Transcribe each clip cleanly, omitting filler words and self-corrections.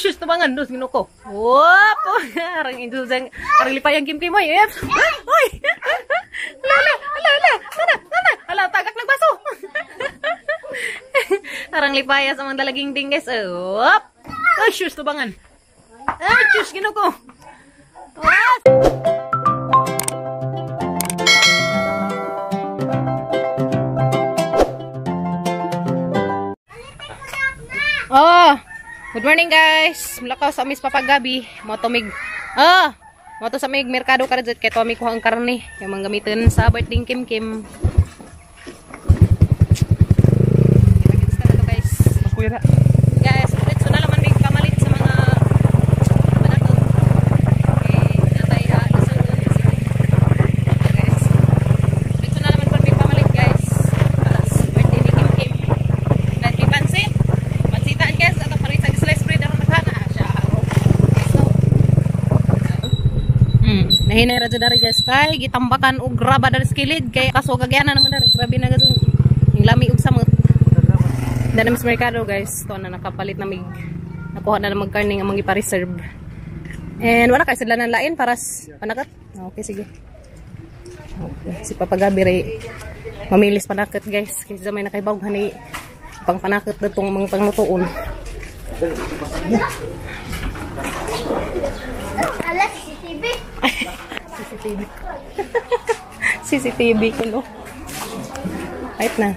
Sus, tubangan dos ginuko. Wop! Arang induzang arang lipayang kimkim oy. Yep. Oy. Ala ala ala ala. Sana sana. Ala tagak nagbaso. Arang lipaya sa mga dalaging ding, guys. Wop. Ay, sus, tubangan. Ay, sus, ginuko. Oh, good morning, guys. Mulakaw sa amis Papa Gabi. Motomig. Ah, moto sa mig merkado karadjat kay tuami kuha ang karne. Yung mga gamitin sa birthday Kim Kim. Kita na to, guys. Guys, let's na naman mig pamalit sa mga panakot. Okay, natay ha, isulod guys. Let's na naman mig pamalit, guys. Para sa birthday ni Kim Kim. Nagpi pansit. Pansitan, guys, ato palit sa slice bread aron naghana siya. So, nahinay ra jud dari, guys, kay gitambakan og graba dari sa kilid kay kaso gagyanan naman dari, grabe na gud yung lami og samot. Dana mas merkado, guys, to na nakapalit na mig nakuha na lang magkarne nga mga ipa-reserve. And wala kay sila ng lain para panakat. Okay, sige. Okay. Si Papa Gabi ray mamilis panakat, guys, kaysa may nakaibawg hani pang panakat datong mga panglutoon. Ala, CCTV. CCTV. CCTV ko, no. Kahit na.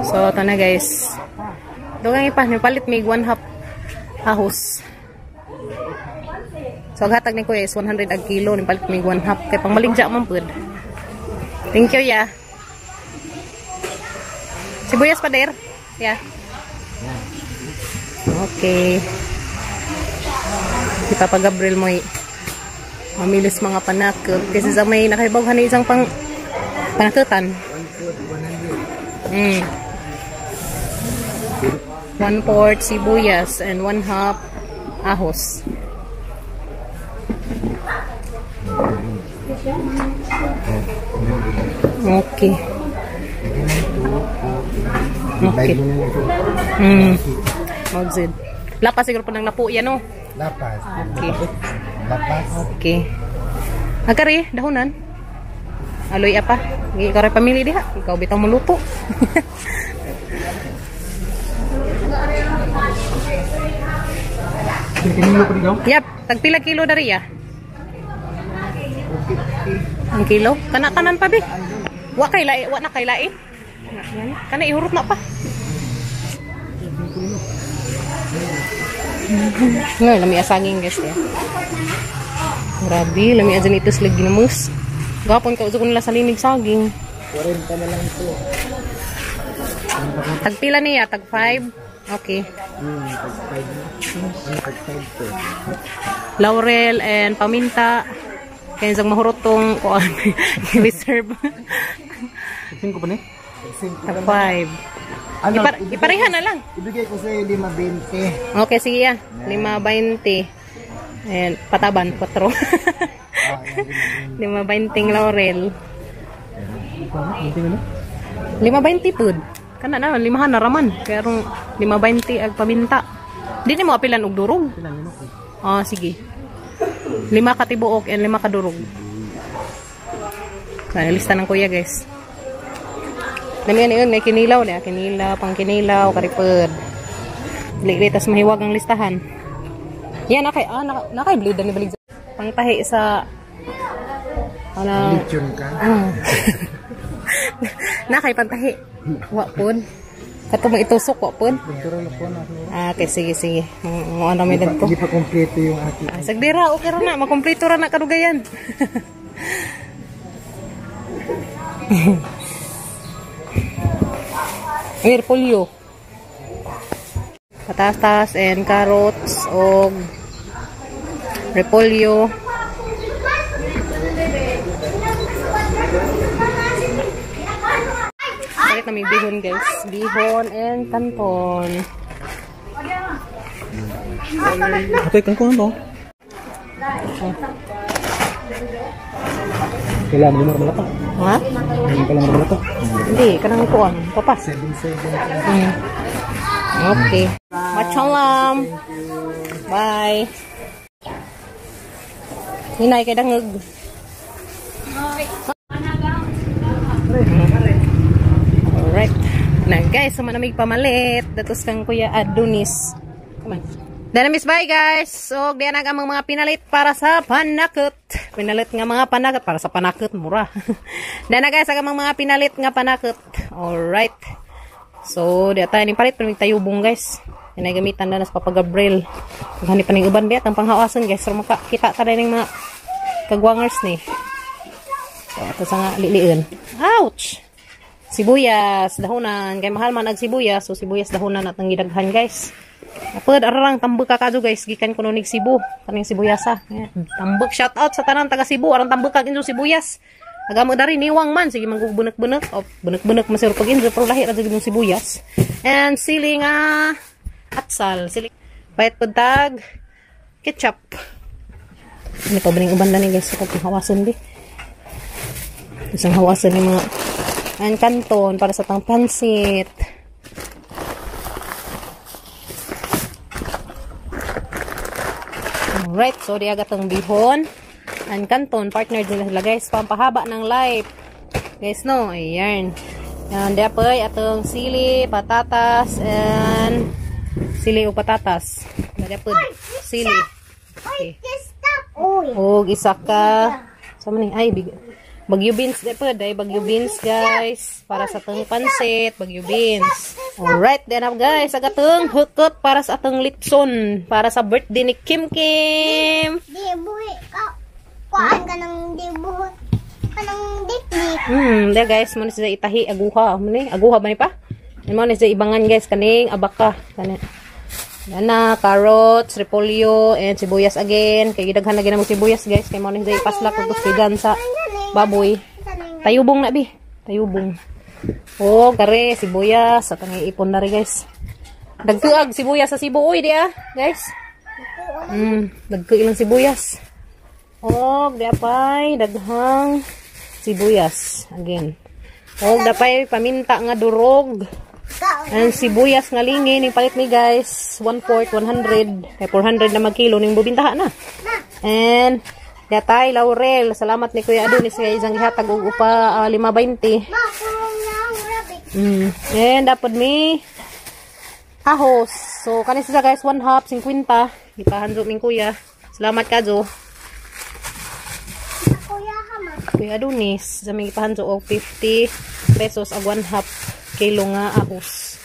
So, ito na, guys. Doon ipa, nipalit mig 1/2 ahos. So, ang hatag ni Kuya is 100 ag kilo. Nipalit mig 1/2. Kaya pang maligja man pud. Thank you, ya. Sibuyas pa, der. Ya. Okay. Si Papa Gabriel mo'y mamilis mga panakot. Kasi sa may nakaibawhan na isang pang panakutan. 1/4 sibuyas and 1/2 ahos. Okay. Okay. Magzid. Lapas siguro pa nang napo yan, no? Lapas. Okay. Lapas. Okay. Agari, dahonan. Aloy apa? Ikaw rin pamili diha. Ikaw bitaw muluto. Yap, tagpila kilo dari ya? Ang kilo? Kana tanan pa bi. Wa kay lain, wa na kay lain. Kana ihurot na pa. Nga lami asangin, guys, ya. Grabe, lami aja nito sila ginamus. Gapon ka uso ko nila sa linig saging. 40 na lang ito. Tagpila niya, tag 5. Okay. Tag 5. Tag 5 to. Laurel and paminta. Kaya isang mahurot tong kuan reserve. 5 pa ni? Tag 5. Ano, ipareha na lang. Ibigay ko sa'yo 5.20. Okay, sige ya. 5.20. Ayan, pataban, 4. 5.20 laurel. 5.20 pud. Kana na, limahan na raman. Pero 5.20 ag paminta. Di ni mo apilan og durog. Ah, sige. 5 ka tibuok and 5 ka durog. Nah, lista ng kuya, guys. Dami yan yun, may kinilaw na. Kinilaw, pang kinilaw, karipod. Dili, tas mahiwag ang listahan. Yan, nakay, nakay blade ni balig. Pangtahi sa ano, lechon ka. Nakay pantahi. Wa pud. Kato mo itusok wa pud. Ah, okay, sige sige. Mo ano may dagko. Hindi pa kompleto yung ating. Ah, sagdira, okay ra na, makompleto ra na kadugayan. Repolyo. Patatas and carrots og repolyo. Palit na may bihon, guys. Bihon and kanton. Ate, kangkong to. Kailangan mo naman ito. Ha? Kailangan mo naman ito. Hindi, kanang kuan. Papas. 7.7. Okay. Machalam. Bye. Hinay kay dangog. Alright. Na guys, sumanamig pamalit. Datos kang Kuya Adonis. Come on. Danamis, bye guys. So, diyan ang mga pinalit para sa panakot. Pinalit nga mga panakot para sa panakot mura. Dana guys, ang mga pinalit nga panakot. Alright. So, diya tayo ning palit pero tayubong guys. Yan ay gamitan na sa Papa Gabriel. Kung pa ning uban diya, ang panghawasan guys. So, makakita ta ning mga kagwangers ni. So, ato sa nga liliin. Ouch! Sibuyas, dahunan. Kay mahal man ag sibuyas. So, sibuyas dahunan at ang gidaghan guys. Apod, arang tambok ka kadyo guys. Gikan ko nig Cebu. Kaning sibuyasa. Tambok, shout out sa tanan taga Cebu. Arang tambok kag injo sibuyas. Agamo dari niwang man. Sige, manggug bunek-bunek. O, bunek-bunek masiro pag injo. Pero lahi ra jud yung sibuyas. And sili nga atsal. Sili. Pahit pud tag ketchup. Ano pa ba ning uban na ni guys? Kapag hawasan di. Isang hawasan ni mga ang kanton para sa tang pansit. Alright, so di agad ang bihon. Ang kanton, partner din sila guys. Pampahaba ng life. Guys, no? Ayan. Yan, di apoy, atong sili, patatas, and sili o patatas. Di apoy, sili. Okay. Og isa ka. Sa man ay, big. Bagyo beans, di po, day bagyo beans guys. Para sa atong pansit, bagyo beans. Alright, then up guys, ang atong hukot para sa atong litson. Para sa birthday ni Kim Kim. Di buhi ka. Kuan ka ng di buhi. Kanang dikdik. There guys, mo ni siya itahi aguha. Mo ni, aguha ba ni pa? Mo ni siya ibangan guys kaning abaka. Kani. Yan na, carrots, repolyo, and sibuyas again. Kay gidaghan na ginamong sibuyas guys. Kay mo ni siya ipaslak ug pigan sa baboy. Tayubong na bi. Tayubong. Oh, kare sibuyas at ang iipon na rin guys. Dagkuag sibuyas sa Cebu oy di ah, guys. Dagko ilang sibuyas. Og dapay daghang sibuyas again. Og dapay paminta nga durog. Ang sibuyas nga lingi ning palit mi guys, 1/4 100 kay 400 na magkilo ning bubintaha na. And datay laurel, salamat ni Kuya Adonis kay isang gihatag og upa 5.20. And dapat mi ahos. So kani siya guys 1/2 50. Gipahandro ming kuya. Salamat ka jo. Kuya Adonis, sa may gipahandro og 50 pesos ag 1/2 kilo nga ahos.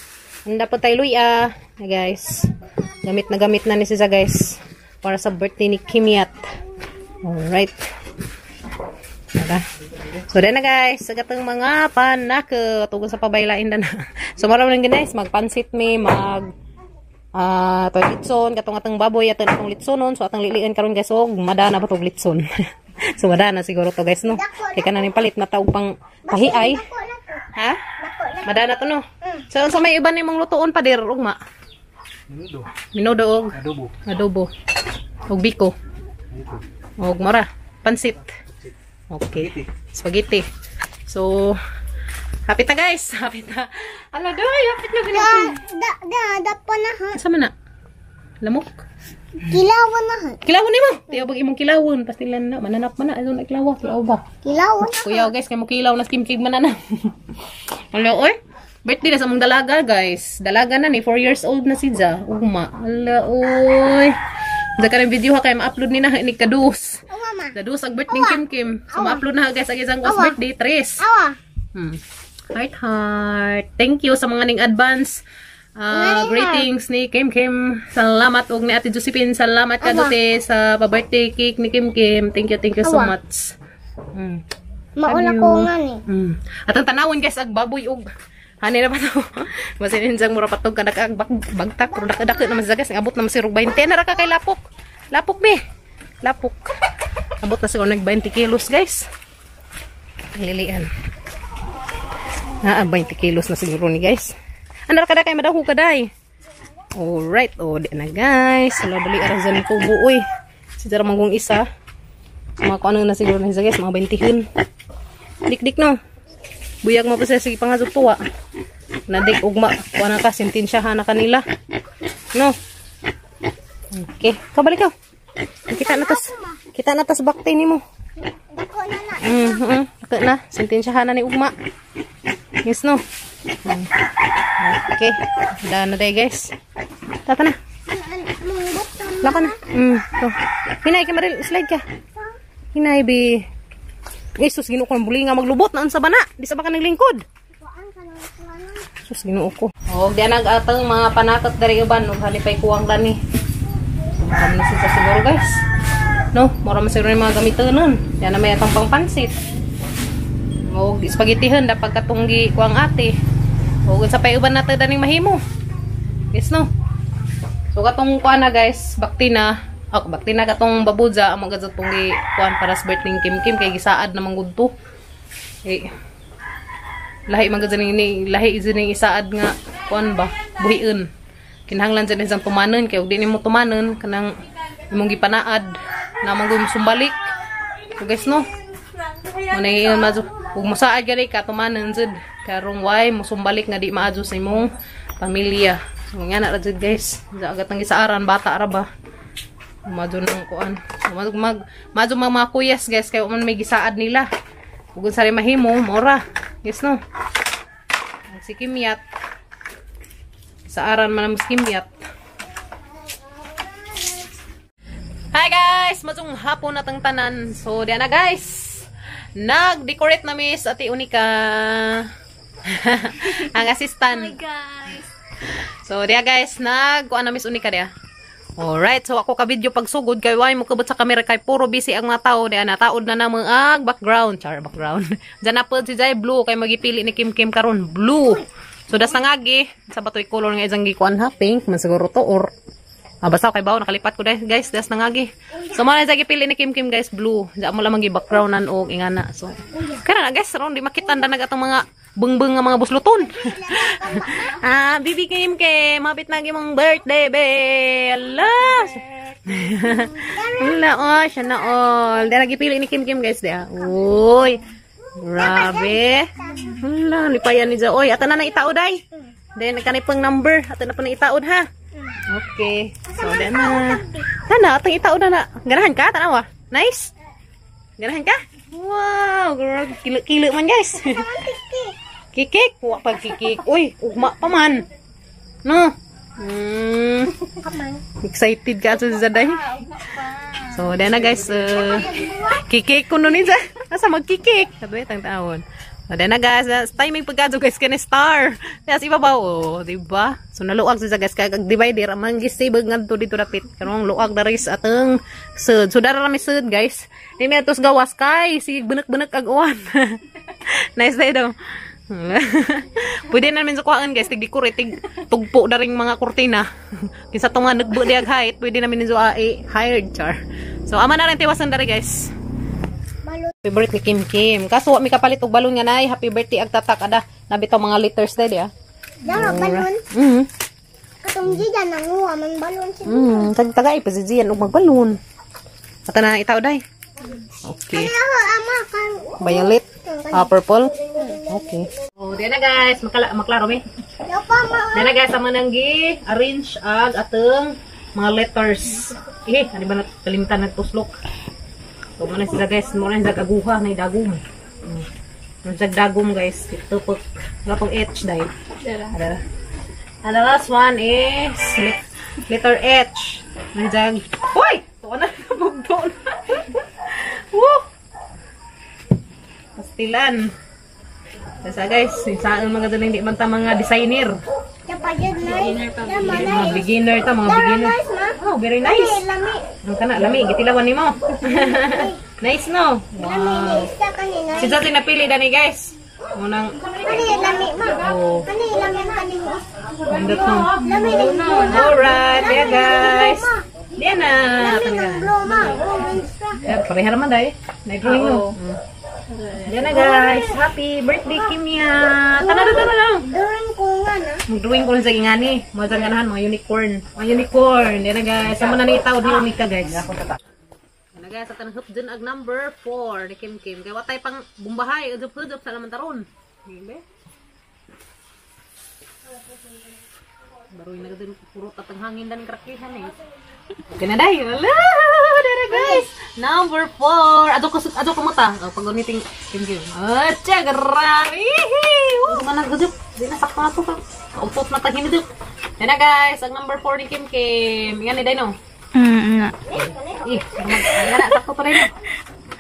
And dapat tayo luya, guys. Gamit na ni siya guys para sa birthday ni Kimiat. Alright. Tara. So, then na guys, sa gatong mga panakot, tugon sa pabaylain na na. So, maraming guys, magpansit mi, mag toy litson, katong atong baboy, atong atong litsonon. So, atong lilian karon guys, og madana ba tog litson. So, madana siguro to guys, no? Kaya ka na ning palit, mataog pang tahiay. Ha? Madana to, no? So, sa may iba nimong lutoon pa dir, ugma? Minudo. Minudo og? Adobo. Adobo. Og biko. Og mara. Pansit. Okay. Spaghetti. So, hapit na guys. Hapit na. Ala, doy. Hapit na ganito. Da, da pa na ha. Asa man na? Lamok? Kilawan na ha. Kilawon nimo. Tiyo bag imong kilawon. Pastilan na. Mananap man na. Ano na kilawa? Kilaw ba? Kilawan na. Kuya guys, kay mo kilaw na kimkim mananap. Ala, oy. Birthday na sa mong dalaga guys. Dalaga na ni. 4 years old na si Ja. Ugma. Ala, oy. Diyan ka ng video ha, kaya ma-upload ni na ni Kadus. Kadus ang birthday Kim Kim. So ma-upload na guys ang isang was birthday 3. Awa. Heart heart. Thank you sa mga ning advance greetings ni Kim Kim. Salamat og ni Ate Josephine. Salamat ka Dute sa pa-birthday cake ni Kim Kim. Thank you so much. Mauna ko nga ni. At ang tanawon guys ag baboy og hani na pa to. Basin injang mura patog ka nag bagtak pero dakadako naman sa guys. Abot naman si rug 20 na ra ka kay lapok. Lapok be. Lapok. Abot na siguro nag 20 kilos guys. Lilian. Ah, 20 kilos na siguro ni guys. Ano ra kada kay madaho ka day. Alright, oh di na guys. Wala dali ara sa tubo oy. Si dara manggong isa. Mga kuano na siguro na siya guys, mga 20 hun. Dikdik no. Buyag mo pa siya sige pangazog tuwa. Nadik ugma kuha na ka, sentensyahan na kanila. No. Okay, kabalik ka. Kita na tas bakti nimo. Dako na na. Dako na, sentensyahan na ni ugma. Yes no. Okay, daan na day guys. Tata na. Laka na. To. Hinay ka Maril, slide ka. Hinay bi. Jesus, Ginoo ko ng bulinga maglubot na unsa ba na? Di sa ba ka naglingkod? Sus, Ginoo ko. Og di nag atang mga panakot diri uban og halipay kuwang lani. So, marami na sila siguro guys. No, mura man siguro yung mga gamitonon. Yan na may atang pangpansit. Og spaghettihan da pagkatunggi kuwang ate. Og unsa pay uban nato daning mahimo. Yes no. So katong kuan na guys, bakti na. Oh, bakti na katong babuza amo gud tong gi kuan para sa birthday ni Kim Kim kay gisaad na man gud to. Eh, lahi man gud ni lahi jud ning isaad nga kuan ba, buhion. Kinahanglan jud isang tumanon kay og di nimo tumanon kanang imong gipanaad na man gud sumbalik. So guys no. Manay mazo ug mosaad gani ka tumanon jud karong way mosumbalik nga di maadyo sa imong pamilya. So nga na ra jud guys. Agat ang gisaaran bata ra ba. Madyo nang kuan. Madyo mga kuyas guys kay man may gisaad nila. Ug unsa rin mahimo mora. Yes no. Si Kimyat. Saaran man ang Kimyat. Hi guys, matsong hapon natang tanan. So diyan na guys. Nag-decorate na miss Ate Unika. Ang assistant. Hi guys. So diya guys, nagkuan na Miss Unika diya. Alright, so ako ka video pagsugod kay way mo kabot sa camera kay puro busy ang mga tao diya, nataod na namo ang background, char background. Diyan na po si Jai blue kay magipili ni Kim Kim karon blue. So das nangagi sa batoy color nga isang gikuan ha, pink man siguro to or basta kay bawo nakalipat ko guys, das nangagi. So mo na sa gipili ni Kim Kim guys blue. Diyan mo lamang gi backgroundan og ingana. So kara na guys, ron di makita na atong mga bungbung nga mga busluton. Ah, Bibi Kim Kim, mapit na imong birthday be. Ala. Ala oh, siya na all. Dara gipili ni Kim Kim guys dia. Uy. Grabe. Ala, lipayan ni Ja. Oy, ata na na itaod ay. Then kanay pang number, ata na pa na itaod ha. Okay. So then na. Tana, atang itaod na na. Ganahan ka tanawa. Nice. Ganahan ka? Wow, grabe kilo man guys. Kikik, wa pag kikik. Uy, ugma pa man. No. Excited ka sa Zaday. So, then na guys, kikik ko nun niya. Asa magkikik? Sabi tang taon. So, then na guys, timing pagkadto guys kani star. Kaya sa ibabaw, oh, di ba? So naluag sa guys kay divider amang gisibag ngadto dito dapit. Karong luag diri sa atong sud. So dara ra mi sud guys. Di mi atos gawas kay sige benek-benek ag uwan. Nice day daw. Pwede na namin sa kuhaan guys, tig decorate, tig tugpo na ring mga kurtina. Kinsa tong nga nagbo diag height, pwede namin ninyo hired char. So ama na rin tiwasan dari guys. Favorite ni Kim Kim. Kaso wa mi kapalit og balon nga nay, happy birthday ag tatak ada. Nabitaw mga letters day dia. Dara balon. Katong giga nanguha man balon si. Tagtagay pa si Gian og magbalon. Ata na itaw day. Okay. Violet, purple. Okay. Oh, diyan na guys, maklaro mi. Diyan na guys, ama nang gi arrange ag atong mga letters. Eh, ano ba nakalimtan nagtuslok? So, muna sila guys, muna sila aguha na dagom. Muna sila dagom guys. Ito po, wala pong H dahil. And the last one is letter H. Nandiyan. Uy! Ito na, nabugdo na. Woo! Pastilan. Kaya guys, saan mga dala hindi man ta mga designer. Mga beginner ta, mga beginner. Oh, very nice. Ang kana, lami. Gitilawan ni mo. Nice, no? Wow. Si Jazzy napili dani guys. Unang oh. Alright, yeah guys. Diyan na. Pareha naman dahil. Na-drawing no. Diyan na guys. Happy birthday, Kimya. Tana, tana, tana. Drawing ko nga na. Mag-drawing ko lang sa ingani. Mga dyan ganahan, mga unicorn. Mga unicorn. Diyan na guys. Sama na ni itaw di Unika guys. Diyan na guys. At ang hoop dyan ag number 4 ni Kim Kim. Kaya watay pang bumbahay. Udup-udup sa laman taron. Hindi. Baroy na din puro tatang hangin dan krakihan eh. Okay na dai. Wala, dara guys. Number 4. Ato ko mata. Oh, pag uniting kim kim. Acha, grabe. Oh, mana guduk. Di na sakto na to ka. Utot na tahin dito. Yan na guys, ang number 4 ni Kim Kim. Yan ni Dino. Na. Eh, yan na sakto to Dino.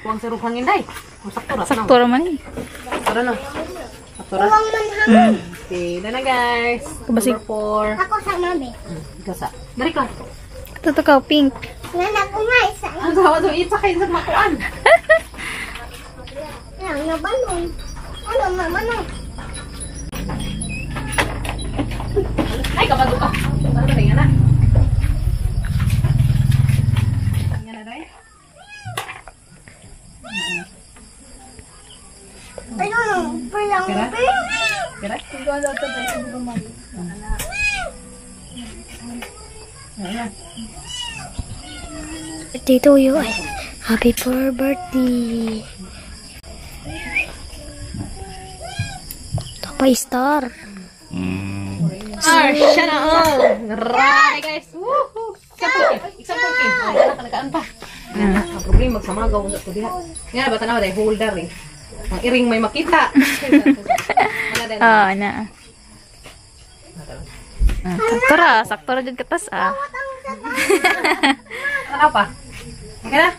Kuwang sirog hangin dai. Oh, sakto ra. Sakto ra man eh. Sakto ra no. Sakto ra. Uwang man hangin. Okay, na na guys. Kabasig. Number 4. Ako sa mami. Ikaw sa. Dari ka. Ito ka, pink. Nga ko nga isa. Ang sawa do itsa kay sa makuan. Nga nga balon. Ano mama no? Ay, kabado ka. Ano ba na? Nga na dai. Ano perang Pera? Pera? Birthday to you. Happy for birthday. Tapay star. Ah, siya na oh. Grabe guys. Woohoo. Example kim. Oh, wala ka nakaan pa. Ang problema magsamagaw sa to diha. Nga ba tanaw dai holder eh. Ang iring may makita. Wala din. Ah, na. Sakto ra, sakto ra jud katas ah. Tanaw pa. Okay na?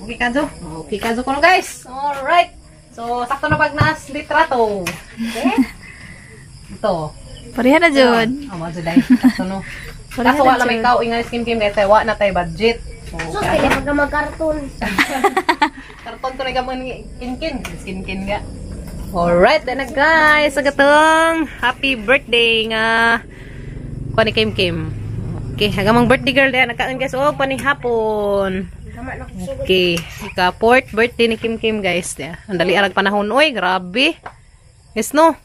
Okay kazo? Okay kazo ko no guys. Alright. So, sakto na pag nas litrato. Okay? Ito. Pareha na jud. Oh, mo jud ay. Sakto no. Pareha Kaso na wala may jud. kao inga skin kim kay wa na tay budget. So, Sus, kaya pag magkarton. Karton to na gamon kin-kin. Skin-kin ga. Alright, then na guys. Sa gatong happy birthday nga kuha ni Kim Kim. Okay, hanggang mang birthday girl diha nagkaon guys. Oh, kuha ni hapon. Okay, ika fourth birthday ni Kim Kim guys. Yeah. Ang dali arag panahon oy, grabe. Yes no.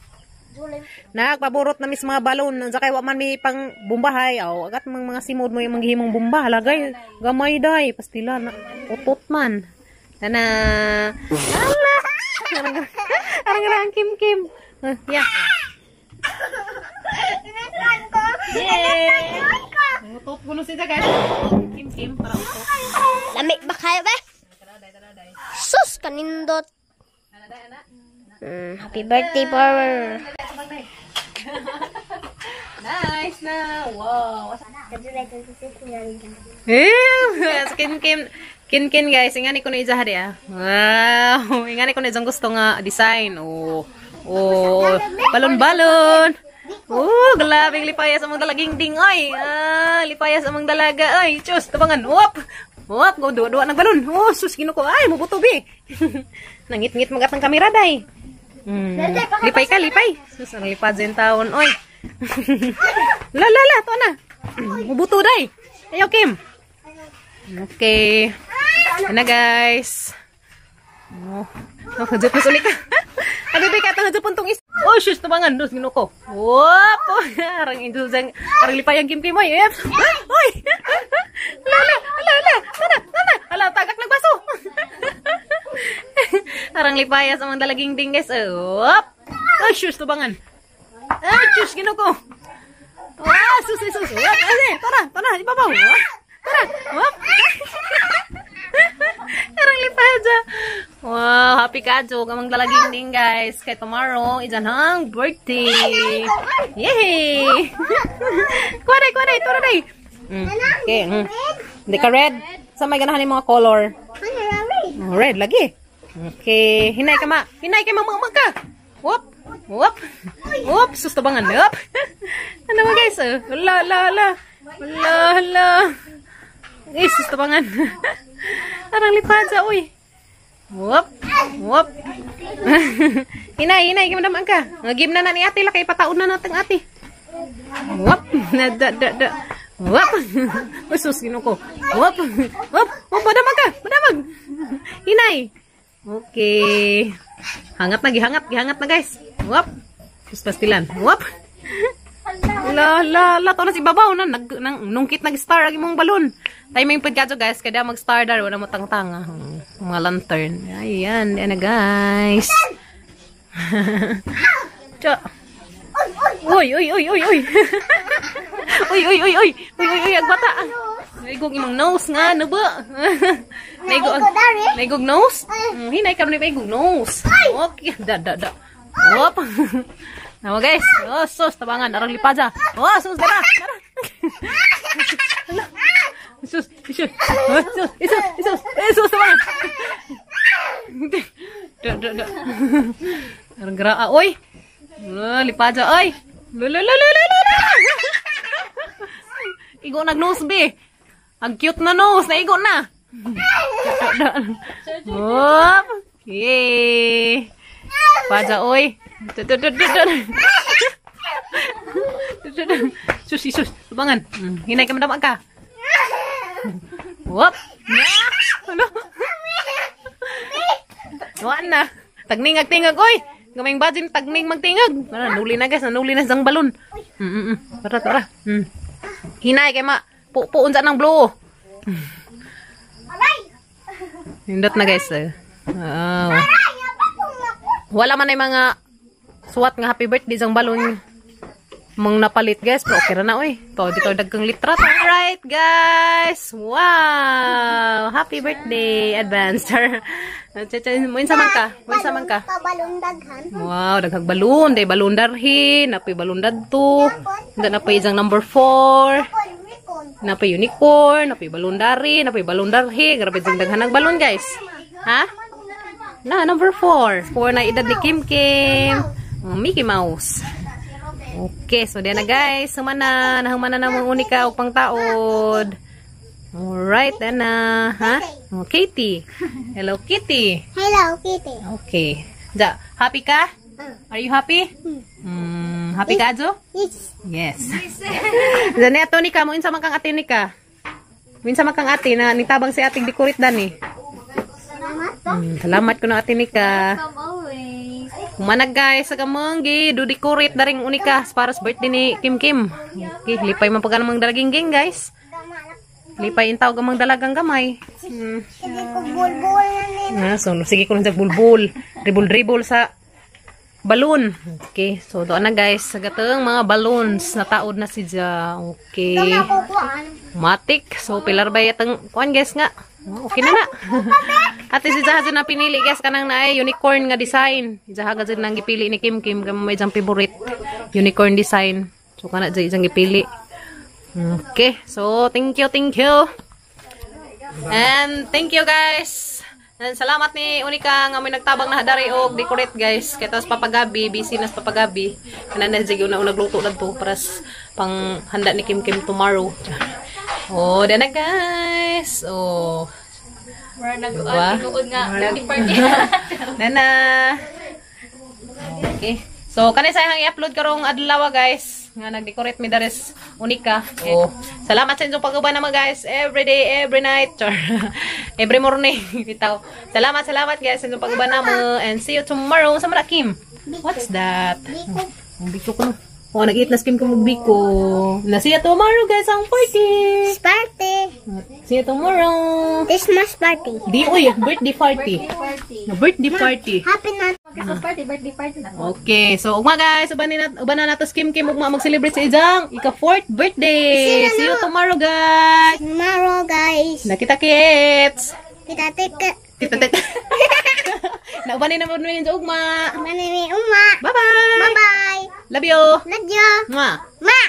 Nagpaburot na mis mga balon. Unsa kay wa man mi pang bumbahay. Aw, agat mang mga simod mo yung manghimong bumba. Halagay, gamay day, pastila na utot man. Tana. Ala. Arang arang Kim Kim. Yeah. Yay! Utot ko no siya guys. Kim Kim para utot. Lami ba kayo ba? Sus, kanindot. Happy birthday, power. Nice na. Wow. Eh, Kim Kim Kin Kin guys, ingani ko na ijaha diya. Wow, ingani ko na ijang gusto nga design. Oh. Oh, balon-balon. Oh, grabeng lipayas among dalaging ding oy. Ah, lipayas among dalaga oy. Chus, tabangan. Wop. Wop, go duwa-duwa ng balon. Oh, sus ginuko. Ay, mubuto bi. Nangit-ngit magat ng kamera day. Lipay ka, lipay. Sus, ang lipad sa taon oy. La la la, to na. Mubuto day. Ayo Kim. Okay. Yan na guys. Oh, oh, hadjot mas ulit ka. Abi ka itong hadjot puntong is. Oh, shush, tumangan. Dos, ginuko. Wop! Arang injuzang, arang lipayang Kim Kim, oy. Yep. Oy! Ala, ala, ala, ala. Nana, nana. Ala, tagak nagbaso. Arang lipayas amang dalaging ding, guys. Wop! Oh, shush, tubangan. Ay, shush, ginuko. Ah, sus, sus, sus. Wop, ay, tara, tara, ibabaw. Tara, wop. Arang lipada. Wow, happy kadyo. Kamang dalaging ding guys. Kay tomorrow, ijan hang birthday. Yay! Kuha day, tura day. Okay. Hindi ka red. Sa may ganahan yung mga color? Oh, red lagi. Okay. Hinay ka ma. Hinay ka ma ka. Whoop. Whoop. Whoop. Sus tabangan. Whoop. Ano ba guys? Hala, hala, hala. Hala, hala. Eh, sus tabangan. Arang lipada, uy. Whoop. Whoop. Hinay, hinay, gimadamang ka. Game na na ni ate, lakay pataon na natin ate. Whoop. Na da da da. Whoop. Uy, sus, ginuko. Whoop. Whoop. Whoop, madamag ka. Madamag. Hinay. Okay. Hangat na, gihangat. Gihangat na, guys. Whoop. Sus, pastilan. Whoop. La, la, la. Ito na si babaw na. Nungkit nag-star ang imong balon. Timing pagkadyo, guys. Kada mag-star dar. Wala mo tang-tanga. Mga lantern. Ayan. Ayan na, guys. Tiyo. Uy, uy, uy, uy, uy. Uy, uy, uy, uy. Uy, uy, uy, agbata. Naigog imong nose nga, ano ba? Naigog, naigog nose? Hinay karon ni maigog nose. Okay, da, da, da. Op. Nawa guys. Oh, sus, tabangan, arang lipaja. Oh, sus, dara, dara. Sus, sus, sus, sus, sus, sus, tabangan. Da, da, da. Arang gra, oy. Lipaja, oy. Lo, lo, lo, lo, lo, lo. Igo nag nose be. Ang cute na nose, naigo na. Op. Yay. Paja, oy. Sus, sus, tubangan. Hinay ka madama ka. Whoop. Ano? Wala na. Tagningag-tingag, oy. Gamayng bajin, tagning magtingag. Tara, nuli na guys, nanuli na siyang balon. Tara, tara. Hinay kay ma. Pupo unsa ng blue. Nindot na guys. Eh. Oh. Wala man ay mga suwat nga happy birthday sang balon mang napalit guys, pero okay ra na oy. To dito dagkang litrato. Alright guys. Wow! Happy birthday advance. Mo man ka? Mo man ka? Balon daghan. Wow, daghang balon, day balon darhi, napoy balon dadto. Nda napoy isang number 4. Napoy unicorn, napoy balon dari, napoy balon darhi. Grabe jing daghan ng balon guys. Ha? Na number 4. 4 na edad ni Kim Kim. Mickey Mouse. Okay, so diyan na guys. Humana, nahumana na mong unika og pangtaod. Alright, na. Ha? Oh, Katie. Hello, Kitty. Hello, Kitty. Okay. Ja, happy ka? Are you happy? Happy ka, Jo? Yes. Yes. Dani ato ni ka mo unsa man kang ate ni ka? Unsa man kang ate na nitabang si ating decorate dani. Salamat. Salamat ko na ate ni ka. Always. Humanag guys sa kamanggi, do decorate na ring unika para sa birthday ni Kim Kim. Okay, lipay man pag namang dalaging ging guys. Lipay in tawag amang dalagang gamay. Sige ko bulbul na ni. Ah, so sige ko lang sa bulbul, dribble-dribble sa balloon. Okay, so doon na guys, sa gatang mga balloons nataod na si Ja. Okay. Matik. So pilar ba yatang kuan guys nga. Oh, okay na na. Ate si Jaha na pinili guys kanang naay unicorn nga design. Jaha gazin nang gipili ni Kim Kim kay may jang favorite unicorn design. So kana jay isang gipili. Okay, so thank you, thank you. And thank you guys. And salamat ni Unika nga may nagtabang na hadari og decorate guys. Kay tapos papagabi, busy na sa papagabi. Kana na jay una nagluto dadto para pang handa ni Kim Kim tomorrow. Oh, dana guys. Oh. Mura Diba? nag-tinuod nga party party. Nana. Okay. So kanay sa ihang i-upload karong adlaw guys nga nag-decorate mi dares Unika. Oh, salamat sa inyong pag-uban naman guys every day, every night, char. Every morning bitaw. Salamat, salamat guys sa inyong pag-uban namo and see you tomorrow. Sa man Kim? What's that? Biko. Oh, biko ko no. Oh, nag-eat na si Kim ko biko. Na see you tomorrow guys ang party. Party. See you tomorrow. Christmas party. Di uy, birthday party. Birthday party. Happy na. Christmas party, birthday party na. Okay, so ugma guys, uban na nato si Kim Kim ugma mag-celebrate sa ijang ika-4th birthday. See you tomorrow guys. Tomorrow guys. Nakita kits. Kita tika. Kita tit. Nauban na naman sa ugma. Manini uma. Bye-bye. Bye bye. Love you. Love you. Mwah. Ma.